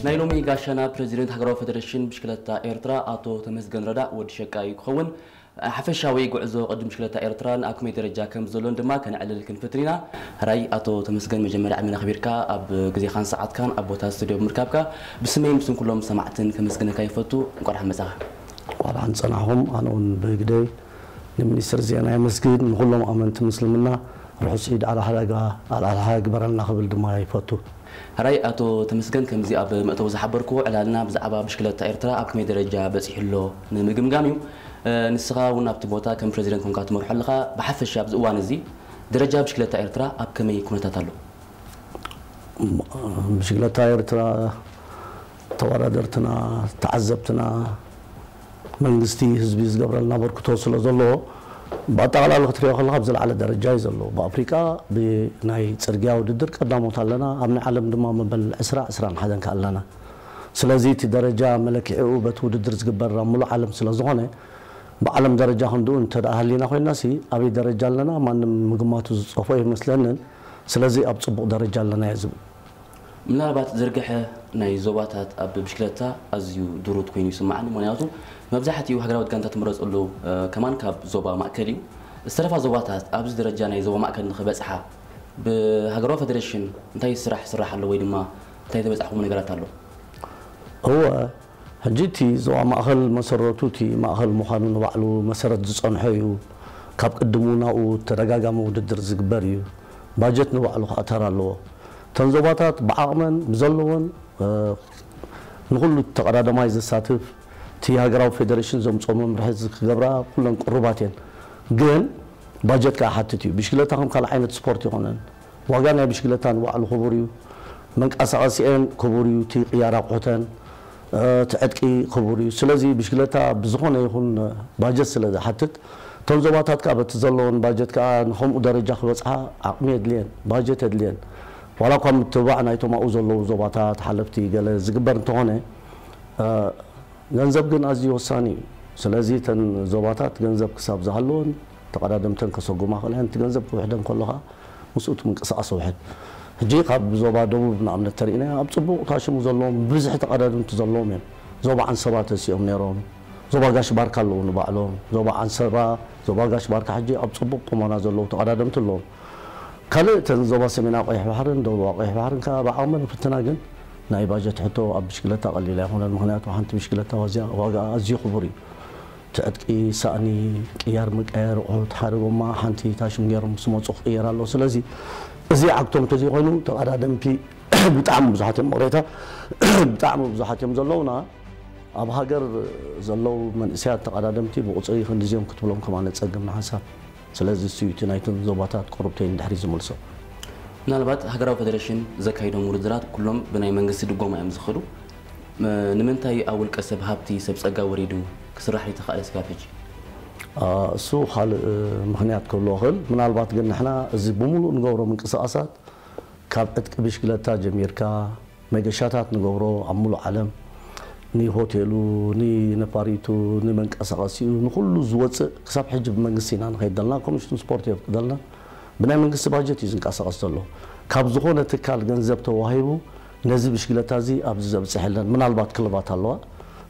ናይ ሎሚ ጋሻና ፕረዚደንት ሃገራዊ ፌደሬሽን ብሽክለታ ኤርትራ ኣቶ ተመስገን ረዳ ወዲ ሸቃ እዩ ክኸውን። ሓፈሻዊ ጉዕዞ ቅድም ብሽክለታ ኤርትራ ንኣክመይ ደረጃ ከም ዘሎን ድማ ከነዕልል ክንፍትን ኢና። ሕራይ ኣቶ ተመስገን፣ መጀመርያ ዕድመና ኣኽቢርካ ኣብ ግዜኻን ሰዓትካን ኣብ ቦታ ስቱድዮ ብምርካብካ ብስመይን ብስም ኩሎም ሰማዕትን ከመስግነካ ይፈቱ። እንኳዕ ደሓን መጻኻ። እንኳዕ ደሓን ጸናሕኩም። ኣነ እውን ብግደይ ንሚኒስትር ዜና የመስግን፣ ንኹሎም ኣመንቲ ምስልምና ርሑስ ዒድ ኣልኣድሓ፣ ኣልኣድሓ ግበረልና ክብል ድማ ይፈቱ። ሕራይ ኣቶ ተመስገን፣ ከምዚ ኣብ መእተዊ ዝሓበርኩዎ ዕላልና ብዛዕባ ብሽክለታ ኤርትራ ኣብ ከመይ ደረጃ በጺሑ ኣሎ ንምግምጋም እዩ። እ፣ ንስኻ እውን ኣብቲ ቦታ ከም ፕረዚደንት ኮንካ ትመርሖ ኣለኻ። ብሓፈሻ ኣብዚ እዋን እዚ ደረጃ ብሽክለታ ኤርትራ ኣብ ከመይ ኩነታት ኣሎ? ብሽክለታ ኤርትራ ተወዳደርትና፣ ተዓዘብትና፣ መንግስቲ ህዝቢ ዝገብረልና በርክቶ ስለ ዘለዎ ብኣጠቓላሊ ክትሪኦ ከለካ ኣብ ዝለዓለ ደረጃ እዩ ዘሎ። ብኣፍሪቃ ብናይ ጽርግያ ውድድር ቀዳሞት ኣለና። ኣብ ናይ ዓለም ድማ መበል ዕስራ፣ ዕስራን ሓደን ከኣ ኣለና። ስለዚ እቲ ደረጃ መለክዒኡ በቲ ውድድር ዝግበር ኣብ ሙሉእ ዓለም ስለ ዝኾነ ብዓለም ደረጃ ክንድኡ እንተ ደኣ ሃሊና ኮይና ሲ ኣበይ ደረጃ ኣለና ማንም ምግማቱ ዝጸፎ ኣይመስለንን። ስለዚ ኣብ ጽቡቕ ደረጃ ኣለና እየ ዝብል። ምናልባት ዝርግሐ ናይ ዞባታት ኣብ ብሽክለታ ኣዝዩ ድሩት ኮይኑ ይስምዓኒ። ምኽንያቱ መብዛሕትኡ ሃገራዊት ጋንታ ትምረጸሉ፣ እ፣ ከማን ካብ ዞባ ማእከል እዩ። ዝተረፋ ዞባታት ኣብዚ ደረጃ ናይ ዞባ ማእከል ንኽበጽሓ ብሃገራዊ ፌደሬሽን እንታይ ስራሕ ይስራሕ ኣሎ ወይ ድማ እንታይ ተበጻሕኩም ነገራት ኣሎ? እወ፣ ሕጂ እቲ ዞባ ማእኸል መሰረቱ እቲ ማእኸል ምዃኑ ንባዕሉ መሰረት ዝጸንሖ እዩ። ካብ ቅድሙ ናብኡ ተደጋጋሚ ውድድር ዝግበር እዩ። ባጀት ንባዕሉ ክኣተር ኣለዎ። እተን ዞባታት ብዓቕመን ብዘለወን፣ እ፣ ንኹሉ ተቐዳደማይ ዘሳትፍ እቲ ሃገራዊ ፌደሬሽን ዘምጽኦ መምርሒ ክገብራ ኩለን ቅሩባት እየን። ግን ባጀት ከኣ ሓትት እዩ። ብሽክለታ ከም ካልእ ዓይነት ስፖርት ይኾነን። ዋጋ ናይ ብሽክለታ ንባዕሉ ክቡር እዩ። መንቀሳቐሲኤን ክቡር እዩ። እቲ ቅያር ኣቑሑተን፣ እ፣ እቲ ዕጥቂ ክቡር እዩ። ስለዚ ብሽክለታ ብዝኾነ ይኹን ባጀት ስለ ዝሓትት፣ እቶም ዞባታት ከኣ በቲ ዘለዎን ባጀት ከኣ ንኸምኡ ደረጃ ክበጽሓ ዓቕሚ የድልየን፣ ባጀት የድልየን። ዋላ እኳ ምትብባዕ ናይቶም ኣብኡ ዘለዉ ዞባታት ሓለፍቲ ገለ ዝግበር እንተኾነ፣ እ፣ ገንዘብ ግን ኣዝዩ ወሳኒ እዩ። ስለዚ እተን ዞባታት ገንዘብ ክሳብ ዝሃለወን ተቐዳደምተን ከሰጉማ ክእላ እየን። እቲ ገንዘብ ክውሕደን ከሎ ኸኣ ምስኡ እቲ ምንቅስቓስ ውሕድ። ሕጂ ካብ ዞባ ደቡብ ንኣብነት ተሪእና ኣብ ጽቡቕ ታሽሙ ዘለዎም ብዝሒ ተቐዳደምቲ ዘለዎም እዮም። ዞባ ዓንሰባ ተሲኦም ነይሮም። ዞባ ጋሽ ባርካ ኣለዉ ንባዕሎም። ዞባ ዓንሰባ፣ ዞባ ጋሽ ባርካ ሕጂ ኣብ ጽቡቕ ቁመና ዘለዉ ተቐዳደምቲ ኣለዎም። ካልእ እተን ዞባ ሰሜናዊ ቀይሕ ባሕርን ደቡባዊ ቀይሕ ባሕርን ከኣ ብዓቕመን ይፍትና፣ ግን ናይ ባጀት ሕቶ ኣብ ብሽክለታ ቀሊል ኣይኮነን። ምኽንያቱ ሓንቲ ብሽክለታ ዋዚኣ ዋጋኣ ኣዝዩ ክቡር እዩ። እቲ ዕጥቂ፣ ሳእኒ፣ ቅያር ምቀያር ኣቑሑት፣ ሓደ ጎማ ሓንቲ ታሽም ገይሮም ምስ መጹ ክቕየር ኣለዎ። ስለዚ እዚ ዓግቶም እንተዘይኮይኑ ተቐዳደምቲ ብጣዕሚ ብዙሓት እዮም፣ መቕሬታ ብጣዕሚ ብዙሓት እዮም ዘለውና። ኣብ ሃገር ዘለዉ መንእሰያት ተቐዳደምቲ ብቑጽሪ ክንድዚኦም ክትብሎም ከማን ጸግም ንሓንሳብ። ስለዚ እሱ እዩ እቲ ናይተን ዞባታት ቁሩብተይ ንድሕሪት ዝመልሶ። ምናልባት ሃገራዊ ፌደሬሽን ዘካይዶም ውድድራት ኩሎም ብናይ መንግስቲ ድጎማ እዮም ዝኸዱ። ም-፣ ንምንታይ ኣብ ውልቀ ሰብ ሃብቲ ሰብ ጸጋ ወሪዱ ክስራሕ ዘይተኻእለ ስጋብ ሕጂ? ኣ፣ እሱ ካልእ ምኽንያት ክህልዎ ይኽእል። ምናልባት ግን ንሕና እዚ ብምሉእ ንገብሮ ምንቅስቓሳት ካብ ዕጥቂ ብሽክለታ ጀሚርካ መገሻታት ንገብሮ ኣብ ሙሉእ ዓለም ንሆቴሉ፣ ንነፋሪቱ፣ ንመንቀሳቐሲኡ፣ ንኹሉ ዝወፅእ ክሳብ ሕጂ ብመንግስቲ ኢና ንኸይድ ዘለና። ኮሚሽን ስፖርት የፍቅደልና። ብናይ መንግስቲ ባጀት እዩ ዝንቀሳቐስ ዘሎ። ካብ ዝኾነ ትካል ገንዘብ ተዋሂቡ ነዚ ብሽክለታ እዚ ኣብዚ ዘብፅሕ የለን። ምናልባት ክለባት ኣለዋ።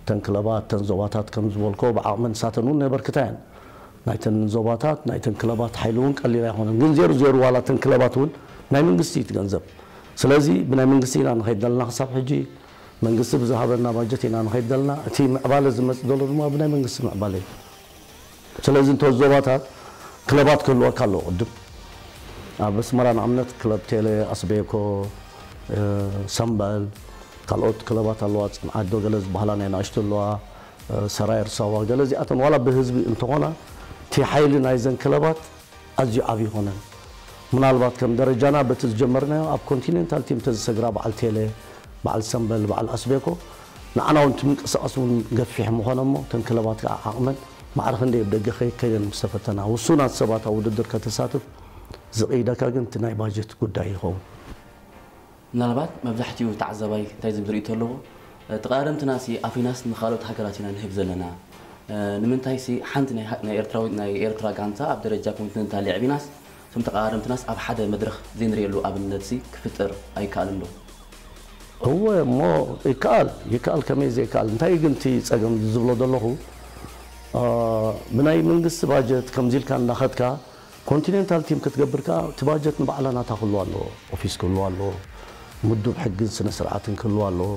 እተን ክለባት፣ እተን ዞባታት ከም ዝበልኮ ብዓቕመን ንሳተን እውን የበርክታ እየን። ናይተን ዞባታት፣ ናይተን ክለባት ሓይሊ እውን ቀሊል ኣይኮነን። ግን ዜሩ ዜሩ ዋላ እተን ክለባት እውን ናይ መንግስቲ እዩ እቲ ገንዘብ። ስለዚ ብናይ መንግስቲ ኢና ንኸይድ ዘለና ክሳብ ሕጂ። መንግስቲ ብዝሃበና ባጀት ኢና ንኸይድ ዘለና። እቲ ምዕባለ ዝመጽእ ዘሎ ድማ ብናይ መንግስቲ ምዕባለ እዩ። ስለዚ እንተ ዞባታት ክለባት ክህልወካ ኣለዎ ቅድም። ኣብ ኣስመራ ንኣብነት ክለብ ቴሌ፣ ኣስቤኮ፣ እ፣ ሰምበል፣ ካልኦት ክለባት ኣለዋ። ጽንዓት ዶ ገለ ዝበሃላ ናይ ንኣሽቱ ኣለዋ፣ እ፣ ሰራየር ሳዋ፣ ገለ እዚኣተን ዋላ ብህዝቢ እንተኾና፣ እቲ ሓይሊ ናይዘን ክለባት ኣዝዩ ዓቢ ይኾነን። ምናልባት ከም ደረጃና በቲ ዝጀመርናዮ ኣብ ኮንቲኔንታል ቲም ተዝሰግራ በዓል ቴሌ፣ በዓል ሰምበል፣ በዓል ኣስቤኮ፣ ንዓና እውን እቲ ምንቅስቓስ እውን ገፊሕ ምኾነ እሞ፣ እተን ክለባት ከዓ ዓቕመን ማዕረ ክንደይ ኣብ ደገ ከይ-፣ ከይደን ምስ ተፈተና፣ ውሱናት ሰባት ኣብ ውድድር ከተሳትፍ ዝቕይደካ ግን እቲ ናይ ባጀት ጉዳይ ይኸውን። ምናልባት መብዛሕትኡ ተዓዛባይ እንታይ ዝብል ርእይቶ ኣለዎ? ተቐዳደምትና ሲ ኣፊናስ ንኻልኦት ሃገራት ኢና ንህብ ዘለና። ንምንታይሲ ሓንቲ ናይ ሃ-፣ ናይ ኤርትራዊት፣ ናይ ኤርትራ ጋንታ ኣብ ደረጃ ኮንቲነንታል የዕቢናስ፣ እቶም ተቐዳደምትናስ ኣብ ሓደ መድረኽ ዘይንርእየሉ ኣብነትሲ ክፍጠር ኣይከኣልን ዶ? እወ እሞ ይከኣል ይከኣል ከመይ ዘይከኣል እንታይ ግን እቲ ጸገም ዝብሎ ዘለኹ ብናይ መንግስቲ ባጀት ከምዚ ኢልካ እንዳኸድካ ኮንቲኔንታል ቲም ክትገብር ከኣ እቲ ባጀት ንባዕላ ናታ ክህልዋ ኣለዎ። ኦፊስ ክህልዋ ኣለዎ። ምዱብ ሕግን ስነ ስርዓትን ክህልዋ ኣለዎ።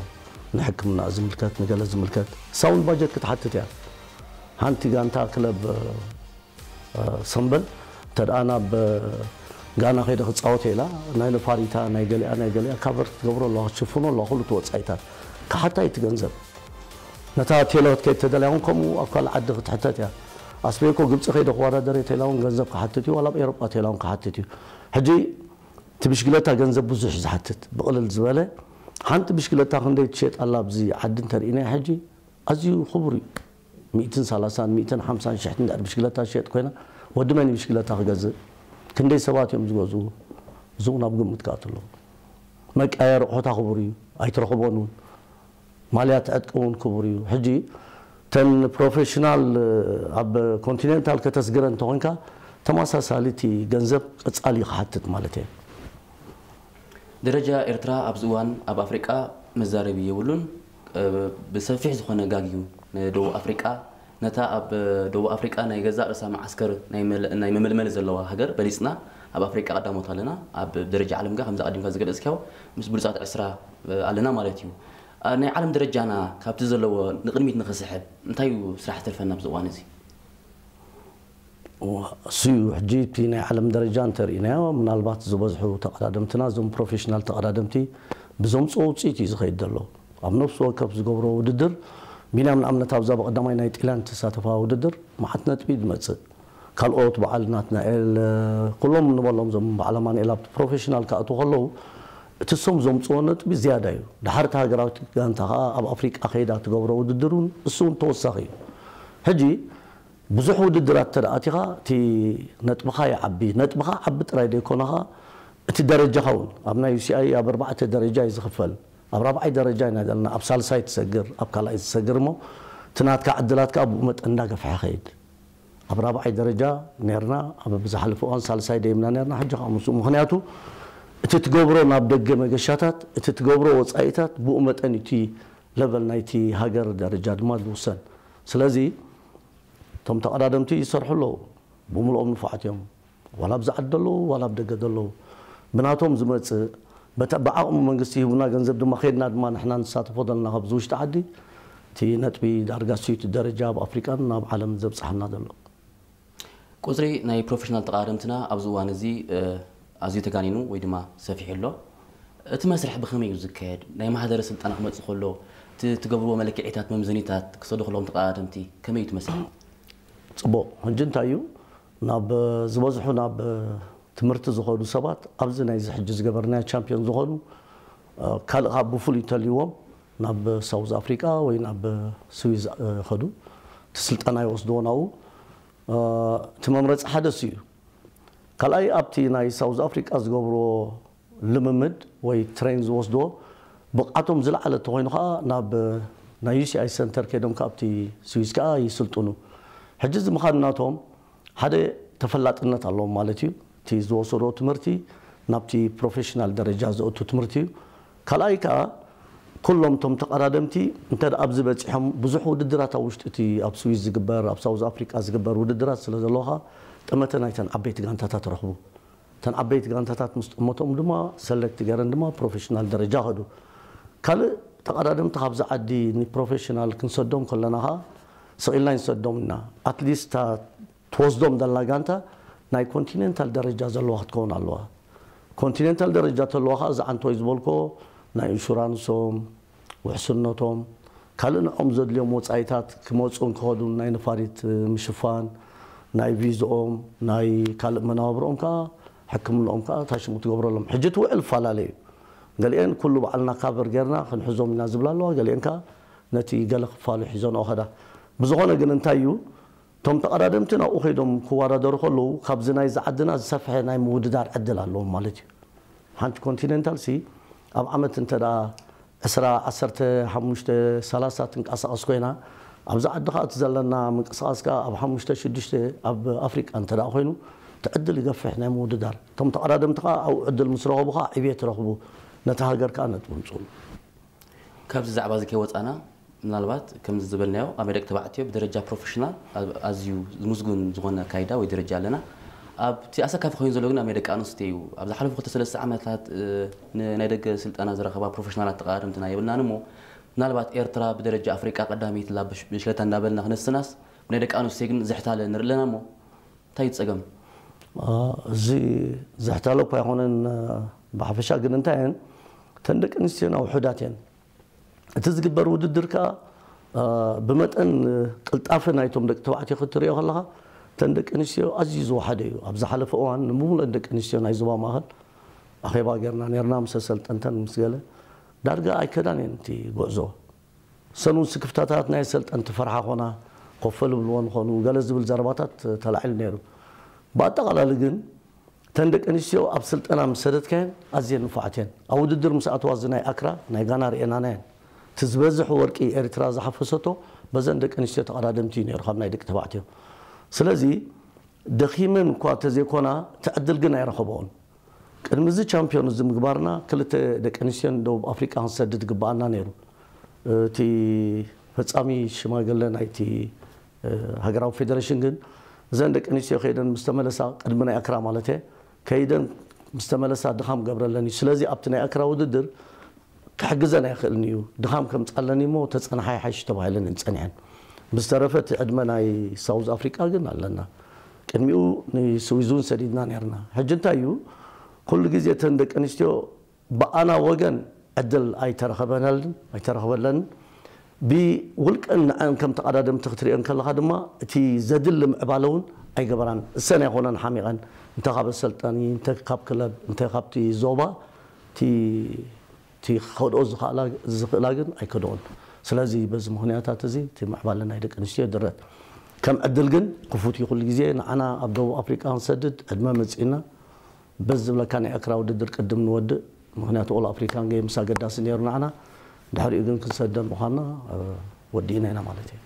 ንሕክምና ዝምልከት ንገለ ዝምልከት ሳውንድ ባጀት ክትሓትት እያ። ሓንቲ ጋንታ ክለብ ሰምበል እንተ ደኣ ናብ ጋና ከይደ ክጻወት ኢላ ናይ ነፋሪታ ናይ ገሊኣ ናይ ገሊኣ ካቨር ክትገብሮ ኣለዋ ክትሽፍኖ ኣለዋ ኩሉ እቲ ወጻኢታት ክሓታ እዩ እቲ ገንዘብ። ነታ ቴሎ ክትከይድ ተደልያ እውን ከምኡ ኣብ ካልእ ዓዲ ክትሕተት እያ። ኣስበይኮ ግብጺ ከይደ ክወዳደር እየ ተላ እውን ገንዘብ ክሓትት እዩ ዋላ ኣብ ኤሮጳ ተላ እውን ክሓትት እዩ። ሕጂ እቲ ብሽግለታ ገንዘብ ብዙሕ እዩ ዝሓትት ብቕልል ዝበለ ሓንቲ ብሽግለታ ክንደይ ትሸየጥ ኣላ ኣብዚ ዓዲ እንተርኢናያ ሕጂ ኣዝዩ ክቡር እዩ። ሚእትን ሰላሳን ሚእትን ሓምሳን ሽሕ እንድሕር ብሽግለታ ትሸየጥ ኮይና ወዲ መን እዩ ብሽግለታ ክገዝእ? ክንደይ ሰባት እዮም ዝገዝኡ? እዚ እውን ኣብ ግምት ክኣቱ ኣለዎ። መቃየሪ ኣቑሑታ ክቡር እዩ ኣይትረኽቦን እውን ማልያ ትዕጥቂ እውን ክቡር እዩ። ሕጂ ተን ፕሮፌሽናል ኣብ ኮንቲኔንታል ከተስግረ እንተኾንካ ተመሳሳሊ እቲ ገንዘብ ቀጻሊ ክሓትት ማለት እየ። ደረጃ ኤርትራ ኣብዚ እዋን ኣብ ኣፍሪቃ መዛረቢ የብሉን። ብሰፊሕ ዝኾነ ጋግ እዩ ንደቡብ ኣፍሪቃ ነታ ኣብ ደቡብ ኣፍሪቃ ናይ ገዛእ ርእሳ መዓስከር ናይ መመልመሊ ዘለዋ ሃገር በሊጽና ኣብ ኣፍሪቃ ቀዳሞት ኣለና። ኣብ ደረጃ ዓለም ጋ ከምዚ ቀዲምካ ዝገለጽካዮ ምስ ብሉጻት ዕስራ ኣለና ማለት እዩ። ናይ ዓለም ደረጃና ካብቲ ዘለዎ ንቕድሚት ንኽስሕብ እንታይ እዩ ስራሕ ዝተርፈና ኣብዚ እዋን እዚ? እሱ እዩ ሕጂ እቲ ናይ ዓለም ደረጃ እንተርኢናዮ ምናልባት ዝበዝሑ ተቐዳደምትና እዞም ፕሮፌሽናል ተቐዳደምቲ ብዘምፅኦ ውፅኢት እዩ ዝኸይድ ዘሎ። ኣብ ነፍሲ ወከፍ ዝገብሮ ውድድር ቢንያም ንኣብነት ኣብዛ ብቐዳማይ ናይ ጢልያን ትሳተፋ ውድድር መዓት ነጥቢ ዝመፅእ ካልኦት በዓል ናትናኤል ኩሎም ንበሎም ዞም በዓል ኣማንኤል ኣብቲ ፕሮፌሽናል ክኣትዉ ከለዉ እቲ ሶም ዘምፅኦ ነጥቢ ዝያዳ እዩ። ድሓር እቲ ሃገራዊት ጋንታ ከዓ ኣብ ኣፍሪቃ ከይዳ ትገብሮ ውድድር እውን እሱ እውን ተወሳኺ እዩ። ሕጂ ብዙሕ ውድድራት ተደኣቲኻ እቲ ነጥብኻ ይዓቢ ነጥብኻ ዓቢ ጥራይ ዘይኮነኻ እቲ ደረጃኻ እውን ኣብ ናይ ዩሲኣይ ኣብ ኣርባዕተ ደረጃ እዩ ዝኽፈል። ኣብ ራብዓይ ደረጃ ኢና ዘለና ኣብ ሳልሳይ ትሰግር ኣብ ካልኣይ ትሰግር እሞ እቲ ናትካ ዕድላት ከዓ ብኡ መጠን እንዳገፍሐ ኸይድ። ኣብ ራብዓይ ደረጃ ነርና ኣብ ብዝሓለፈ እዋን ሳልሳይ ደይምና ነርና ሕጂ ከዓ ምስኡ ምክንያቱ እቲ ትገብሮ ናብ ደገ መገሻታት እቲ ትገብሮ ወፃኢታት ብኡ መጠን እቲ ለቨል ናይቲ ሃገር ደረጃ ድማ ዝውሰን። ስለዚ እቶም ተቐዳደምቲ ይሰርሑ ኣለዉ። ብምልኦም ንፉዓት እዮም። ዋላ ኣብዚ ዓዲ ዘለዉ ዋላ ኣብ ደገ ዘለዉ ብናቶም ዝመፅእ በተ- ብዓቕሙ መንግስቲ ሂቡና ገንዘብ ድማ ከድና ድማ ንሕና ንሳተፎ ዘለና ካብዚ ውሽጢ ዓዲ እቲ ነጥቢ ዳርጋ ስዩት ደረጃ ኣብ ኣፍሪቃን ናብ ዓለም ዘብፅሓና ዘሎ። ቁፅሪ ናይ ፕሮፌሽናል ተቐዳደምትና ኣብዚ እዋን እዚ ኣዝዩ ተጋኒኑ ወይ ድማ ሰፊሑ ኣሎ። እቲ መስርሕ ብኸመይ እዩ ዝካየድ? ናይ ማህደረ ስልጠና ክመፅእ ከሎ እቲ ትገብርዎ መለክዒታት መምዘኒታት ክሰዱ ከለዎም ተቐዳደምቲ ከመይ እዩ እቲ መስርሕ? ፅቡቕ ሕጂ እንታይ እዩ ናብ ዝበዝሑ ናብ ትምህርቲ ዝኸዱ ሰባት ኣብዚ ናይዚ ሕጂ ዝገበርናዮ ቻምፒዮን ዝኾኑ ካልእ ካብ ብፍሉይ ተልይዎም ናብ ሳውዝ ኣፍሪቃ ወይ ናብ ስዊዝ ከዱ እቲ ስልጠና ይወስድዎ ናብኡ እቲ መምረፂ ሓደ እሱ እዩ። ካልኣይ ኣብቲ ናይ ሳውዝ ኣፍሪቃ ዝገብርዎ ልምምድ ወይ ትሬን ዝወስድዎ ብቕዓቶም ዝለዓለ እንተኾይኑ ከዓ ናብ ናይ ዩሲኣይ ሰንተር ከይዶም ከዓ ኣብቲ ስዊዝ ከዓ ይስልጥኑ። ሕጂ እዚ ምኻድ ናቶም ሓደ ተፈላጥነት ኣለዎም ማለት እዩ። እቲ ዝወሰዶ ትምህርቲ ናብቲ ፕሮፌሽናል ደረጃ ዘእቱ ትምህርቲ እዩ። ካልኣይ ከዓ ኩሎም እቶም ተቐዳደምቲ እንተ ኣብዚ በፂሖም ብዙሕ ውድድራት ኣብ ውሽጢ እቲ ኣብ ስዊዝ ዝግበር ኣብ ሳውዝ ኣፍሪቃ ዝግበር ውድድራት ስለ ዘለኻ ጠመተ ናይተን ዓበይቲ ጋንታታት ረኽቡ። እተን ዓበይቲ ጋንታታት ምስ ጠመቶም ድማ ሰለክት ገይረን ድማ ፕሮፌሽናል ደረጃ ከዱ። ካልእ ተቐዳደምቲ ካብዚ ዓዲ ንፕሮፌሽናል ክንሰዶም ከለና ከዓ ስቕ ኢልና ይንሰዶም ኢና። ኣትሊስት እታ ትወስዶም ዘላ ጋንታ ናይ ኮንቲኔንታል ደረጃ ዘለዋ ክትከውን ኣለዋ። ኮንቲኔንታል ደረጃ ተለዋ ከዓ እዚ ዓንቶይ ዝበልኮ ናይ ኢንሹራንሶም ውሕስነቶም ካልእ ንዖም ዘድልዮም ወፃኢታት ክመፁን ክኸዱን ናይ ነፋሪት ምሽፋን ናይ ቪዝኦም ናይ ካልእ መናባብርኦም ከዓ ሕክምንኦም ከዓ ታሽሙ ትገብረሎም ሕጂ እቲ ውዕል ይፈላለ እዩ። ገሊአን ኩሉ ባዕልና ካቨር ጌርና ክንሕዞም ኢና ዝብላ ኣለዋ ገሊአን ከዓ ነቲ ገለ ክፋሉ ሒዞንኦ ከዳ። ብዝኾነ ግን እንታይ እዩ እቶም ተቐዳደምቲ ናብኡ ከይዶም ክወዳደሩ ከለዉ ካብዚ ናይዚ ዓድና ዝሰፍሐ ናይ ምውድዳር ዕድል ኣለዎም ማለት እዩ። ሓንቲ ኮንቲኔንታል ሲ ኣብ ዓመት እንተ ደኣ ዕስራ ዓሰርተ ሓሙሽተ ሰላሳ ትንቀሳቐስ ኮይና ኣብዚ ዓዲ ከዓ እቲ ዘለና ምንቅስቓስ ከዓ ኣብ ሓሙሽተ ሽዱሽተ ኣብ ኣፍሪቃ እንተ ደኣ ኮይኑ እቲ ዕድል ይገፍሕ ናይ ምውድዳር እቶም ተቐዳደምቲ ከዓ ኣብኡ ዕድል ምስ ረኸቡ ከዓ ዕብየት ይረኽቡ ነቲ ሃገር ከዓ ነጥቢ ምፅሉ። ካብዚ ዛዕባ እዚ ከይወፃና፣ ምናልባት ከምዚ ዝበልናዮ ኣብ ናይ ደቂ ተባዕትዮ ብደረጃ ፕሮፌሽናል ኣብ- ኣዝዩ ዝምስጉን ዝኾነ ኣካይዳ ወይ ደረጃ ኣለና። ኣብቲ ኣሰካፊ ኮይኑ ዘሎ ግን ኣብ ናይ ደቂ ኣንስትዮ እዩ። ኣብ ዝሓለፉ ክልተ ሰለስተ ዓመታት እ፣ ን- ናይ ደገ ስልጠና ዝረኸባ ፕሮፌሽናላት ተቐዳደምትና የብልናን እሞ፣ ምናልባት ኤርትራ ብደረጃ ኣፍሪቃ ቀዳመይቲ ላ ብሽ- ብሽለታ እንዳበልና ክነስናስ፣ ብናይ ደቂ ኣንስትዮ ግን ዝሕታለ ንርኢ ኣለና እሞ እንታይ እዩ ጸገም? እዚ ዝሕታለ እኳ ኣይኮነን። ብሓፈሻ ግን እንታይ እየን፣ እተን ደቂ ኣንስትዮና ውሑዳት እየን። እቲ ዝግበር ውድድር ከዓ ብመጠን ቅልጣፈ ናይቶም ደቂ ተባዕትዮ ክትሪኦ ከለኻ፣ እተን ደቂ ኣንስትዮ ኣዝዩ ዝወሓደ እዩ። ኣብ ዝሓለፈ እዋን ንምሉእን ደቂ ኣንስትዮ ናይ ዞባ ማእኸል ኣኼባ ጌርና ኔርና፣ ምስ ኣሰልጠንተን ምስ ገለ ዳርጋ ኣይከዳን እየን እቲ ጉዕዞ። ሰን እውን ስክፍታታት ናይ ኣሰልጠንቲ ፈርሓ ኾና ኮፈ ልብልወን ኾኑ ገለ ዝብል ዘረባታት ተላዒሉ ነይሩ። ብኣጠቓላሊ ግን እተን ደቂ ኣንስትዮ ኣብ ስልጠና ምስ ሰደድካየን ኣዝየን ንፉዓት እየን። ኣብ ውድድር ምስ ኣትዋ እዚ ናይ ኣክራ ናይ ጋና ርኤናና እየን። እቲ ዝበዝሕ ወርቂ ኤርትራ ዝሓፈሰቶ በዘን ደቂ ኣንስትዮ ተቐዳደምቲ እዩ ነይሩ ካብ ናይ ደቂ ተባዕትዮ። ስለዚ ደኺመን እኳ ተዘይኮና እቲ ዕድል ግን ኣይረኸበኦን። ቅድሚ እዚ ቻምፒዮን እዚ ምግባርና ክልተ ደቂ ኣንስትዮን ደቡብ ኣፍሪቃ ክንሰድድ ግባኣና ነይሩ። እቲ ፈጻሚ ሽማግለ ናይቲ ሃገራዊ ፌደሬሽን ግን እዘን ደቂ ኣንስትዮ ከይደን ምስ ተመለሳ፣ ቅድሚ ናይ ኣክራ ማለት እየ፣ ከይደን ምስ ተመለሳ ድኻም ገብረለን እዩ። ስለዚ ኣብቲ ናይ ኣክራ ውድድር ክሕግዘን ኣይኽእልን እዩ፣ ድኻም ከምፅኣለን እሞ ተፀናሓ ይሓይሽ ተባሂለን እየን ፀኒሐን። ብዝተረፈ እቲ ዕድመ ናይ ሳውዝ ኣፍሪቃ ግን ኣለና። ቅድሚኡ ንስዊዝ እውን ሰዲድና ነርና። ሕጂ እንታይ እዩ፣ ኩሉ ግዜ እተን ደቂ ኣንስትዮ ብኣና ወገን ዕድል ኣይተረኸበናልን ኣይተረኸበለንን። ብውልቀን ንዐን ከም ተቐዳደምቲ ክትሪኦ እንከለኻ ድማ እቲ ዘድሊ ምዕባለ እውን ኣይገበራን። እሰን ኣይኮነን ሓሚቐን፣ እንተ ካብ ኣሰልጣኒ፣ እንተ ካብ ክለብ፣ እንተ ካብቲ ዞባ እቲ እቲ ክኸድኦ ዝኽእላ ዝኽእላ ግን ኣይከድኦን። ስለዚ በዚ ምኽንያታት እዚ እቲ ምዕባለ ናይ ደቂ ኣንስትዮ ይድረት። ከም ዕድል ግን ክፉት እዩ ኩሉ ግዜ። ንዓና ኣብ ደቡብ ኣፍሪቃ ክንሰድድ ዕድመ መጺእና በዚ ዝብለካ ናይ ኣክራ ውድድር ቅድም ንወድእ። ምኽንያቱ ኦል ኣፍሪካን ጌምስ ኣገዳሲ ነይሩ ንዓና። ድሕሪኡ ግን ክንሰደን ምዃንና ወዲእና ኢና ማለት እዩ።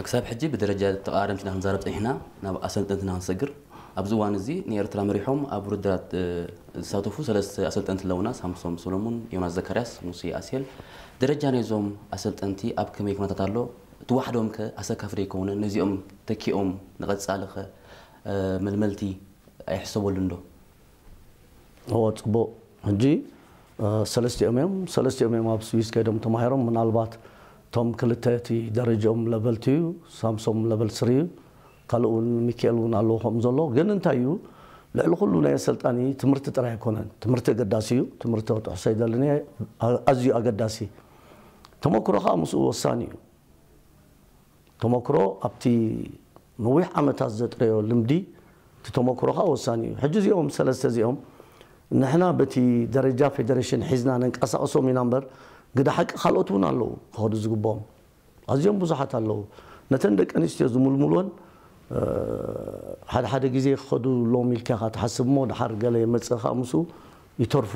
ክሳብ ሕጂ ብደረጃ ተቐዳደምትና ክንዛረብ ጸኒሕና ናብ ኣሰልጠንትና ክንሰግር። ኣብዚ እዋን እዚ ንኤርትራ መሪሖም ኣብ ውድድራት ዝሳተፉ ሰለስተ ኣሰልጠንቲ ኣለውና፣ ሳምሶም ሰሎሙን፣ ዮናስ ዘካርያስ፣ ሙሴ ኣስየል። ደረጃ ናይዞም ኣሰልጠንቲ ኣብ ከመይ ኩነታት ኣሎ? እቲ ዋሕዶም ከ ኣሰካፊ ዶ ኣይከውንን? ነዚኦም ተኪኦም ንቐጻሊ ከ መልመልቲ ኣይሕሰበሉን ዶ? እዎ፣ ጽቡቕ። ሕጂ ሰለስቲኦም እዮም ሰለስቲኦም እዮም ኣብ ስዊስ ከይዶም ተማሂሮም። ምናልባት እቶም ክልተ እቲ ደረጃኦም ለቨል ቱ እዩ፣ ሳምሶም ለቨል ስሪ እዩ። ካልእ እውን ሚካኤል እውን ኣለዎ ከምኡ ዘሎ። ግን እንታይ እዩ፣ ልዕሊ ኩሉ ናይ ኣሰልጣኒ ትምህርቲ ጥራይ ኣይኮነን። ትምህርቲ ኣገዳሲ እዩ። ትምህርቲ ክትሕሶ ኣይደልን እየ። ኣዝዩ ኣገዳሲ። ተመክሮ ከዓ ምስኡ ወሳኒ እዩ። ተመክሮ ኣብቲ ነዊሕ ዓመታት ዘጥረዮ ልምዲ እቲ ተመክሮ ከዓ ወሳኒ እዩ። ሕጂ እዚኦም ሰለስተ እዚኦም ንሕና በቲ ደረጃ ፌደሬሽን ሒዝና ነንቀሳቕሶም ኢና እምበር፣ ግደ ሓቂ ካልኦት እውን ኣለዉ ክኸዱ ዝግብኦም። ኣዝዮም ብዙሓት ኣለዉ። ነተን ደቂ ኣንስትዮ ዝምልምልወን ሓደ ሓደ ግዜ ክኸዱ ኣለዎም ኢልካ ኢኻ ትሓስብ እሞ፣ ድሓር ገለ የመጽእ ከዓ ምስኡ ይተርፉ።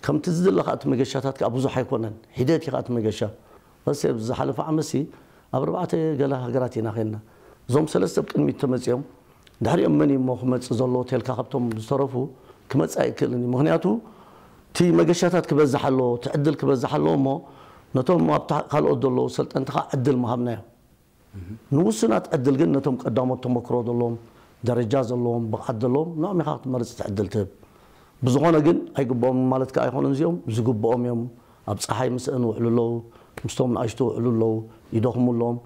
ከምቲ ዝድለ ከዓ እቲ መገሻታት ከዓ ብዙሕ ኣይኮነን፣ ሒደት እዩ ከዓ እቲ መገሻ። በስ ዝሓለፈ ዓመትሲ ኣብ ኣርባዕተ ገለ ሃገራት ኢና ኸይድና። እዞም ሰለስተ ኣብ ቅድሚት ተመፂኦም፣ ድሕሪኦም መን እዩ እሞ ክመፅእ ዘለዎ ተልካ ካብቶም ዝተረፉ ክመፅእ ኣይክእልን እዩ። ምኽንያቱ እቲ መገሻታት ክበዝሕ ኣለዎ፣ እቲ ዕድል ክበዝሕ ኣለዎ እሞ ነቶም ኣብ ካልኦት ዘለዉ ሰልጠንቲ ከዓ ዕድል ምሃብናዮም። ንውሱናት ዕድል ግን ነቶም ቀዳሞት ተመክሮ ዘለዎም፣ ደረጃ ዘለዎም፣ ብቕዓት ዘለዎም ንዕኦም ኢኻ ክትመርጽ እቲ ዕድል ትህብ። ብዝኾነ ግን ኣይግብኦምን ማለት ከኣ ኣይኮነን። እዚኦም ዝግብኦም እዮም። ኣብ ጸሓይ ምስአን ይውዕሉ ኣለዉ፣ ምስቶም ንኣሽቱ ይውዕሉ ኣለዉ፣ ይደኽሙ ኣለዎም።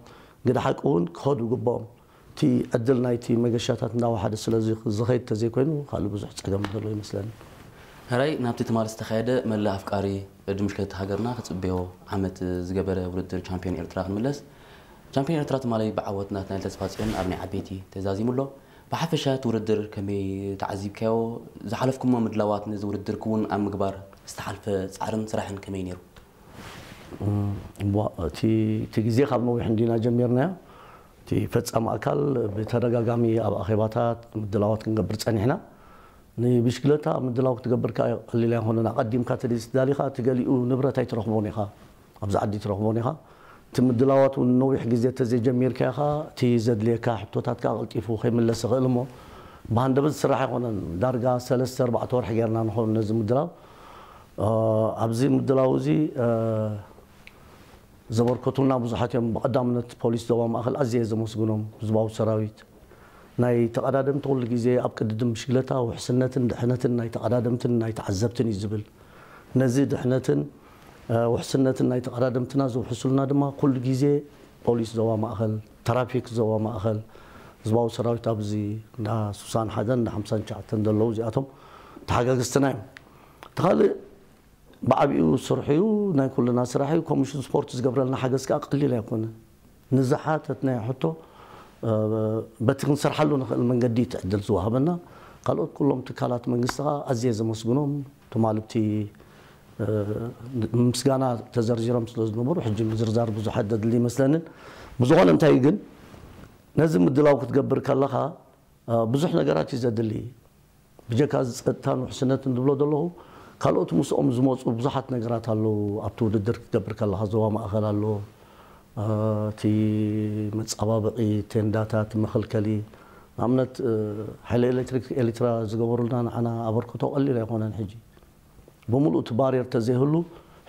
ግደ ሓቂ እውን ክኸዱ ይግብኦም። እቲ ዕድል ናይቲ መገሻታት እንዳወሓደ ስለ ዝኸይድ ተዘይኮይኑ ካልእ ብዙሕ ጸገም ዘሎ ይመስለኒ። ሕራይ ናብቲ ትማሊ ዝተኻየደ መላእ ኣፍቃሪ ዕድል ምሽክለታ ሃገርና ክጽበዮ ዓመት ዝገበረ ውድድር ቻምፒዮን ኤርትራ ክንምለስ። ቻምፒዮን ኤርትራ ትማሊ ብዓወት ናትናኤል ተስፋጽዮን ኣብ ናይ ዓበይቲ ተዛዚሙ ኣሎ። ብሓፈሻ እቲ ውድድር ከመይ ተዓዚብካዮ? ዝሓለፍኩሞ ምድላዋት ነዚ ውድድር ክውን ኣብ ምግባር ዝተሓልፈ ጻዕርን ስራሕን ከመይ ነይሩ? እዋ፣ እቲ እቲ ግዜ ካብ ነዊሕ እንዲና ጀሚርናዮ። እቲ ፈጻሚ ኣካል ብተደጋጋሚ ኣብ ኣኼባታት ምድላዋት ክንገብር ጸኒሕና። ንብሽክለታ ምድላው ክትገብር ከኣ ቀሊል ኣይኮነን። ኣቐዲምካ ተደሊኻ እቲ ገሊኡ ንብረት ኣይትረኽቦን ኢኻ፣ ኣብዚ ዓዲ ትረኽቦን ኢኻ። እቲ ምድላዋት እውን ነዊሕ ግዜ ተዘይጀሚርካ ኢኻ እቲ ዘድልየካ ሕቶታት ከኣ ቀልጢፉ ከይምለስ ይኽእል እሞ ብሃንደበት ዝስራሕ ኣይኮነን። ዳርጋ ሰለስተ ኣርባዕተ ወርሒ ጌርና ንኸውን ነዚ ምድላው። ኣብዚ ምድላው እዚ ዘበርከቱልና ብዙሓት እዮም። ብቐዳምነት ፖሊስ ዞባ ማእኸል ኣዝየ ዘመስግኖም፣ ህዝባዊ ሰራዊት፣ ናይ ተቐዳደምቲ ኩሉ ግዜ ኣብ ቅድድም ብሽግለታ ውሕስነትን ድሕነትን ናይ ተቐዳደምትን ናይ ተዓዘብትን እዩ ዝብል። ነዚ ድሕነትን ውሕስነትን ናይ ተቐዳደምትና ዝውሕሱልና ድማ ኩሉ ግዜ ፖሊስ ዞባ ማእኸል፣ ትራፊክ ዞባ ማእኸል፣ ህዝባዊ ሰራዊት ኣብዚ እንዳ ስሳን ሓደን እንዳ ሓምሳን ትሽዓተን ዘለዉ እዚኣቶም ተሓጋግዝትና እዮም። እቲ ካልእ ብዓቢኡ ስርሑ እዩ፣ ናይ ኩልና ስራሕ እዩ። ኮሚሽን ስፖርት ዝገብረልና ሓገዝ ከዓ ቀሊል ኣይኮነን። ንዝሓተትናዮ ሕቶ በቲ ክንሰርሓሉ ንኽእል መንገዲ እቲ ዕድል ዝወሃበና። ካልኦት ኩሎም ትካላት መንግስቲ ከዓ ኣዝየ ዘመስግኖም። ትማልብቲ ምስጋና ተዘርዚሮም ስለ ዝነበሩ ሕጂ ምዝርዛር ብዙሕ ኣደድሊ ይመስለንን። ብዝኾነ እንታይ ግን ነዚ ምድላው ክትገብር ከለኻ ብዙሕ ነገራት እዩ ዘድሊ። ብጀካ እዚ ጸጥታን ውሕስነትን ዝብሎ ዘለኹ፣ ካልኦት ምስኦም ዝመፁ ብዙሓት ነገራት ኣለዉ። ኣብቲ ውድድር ክትገብር ከለኻ ዞባ ማእኸል ኣሎ፣ እቲ መፃባበቒ ቴንዳታት፣ መኸልከሊ፣ ንኣብነት ሓይሊ ኤሌክትሪክ ኤሊትራ ዝገበሩልና ንዓና ኣበርክቶ ቀሊል ኣይኮነን። ሕጂ ብምሉእ እቲ ባርየር ተዘይህሉ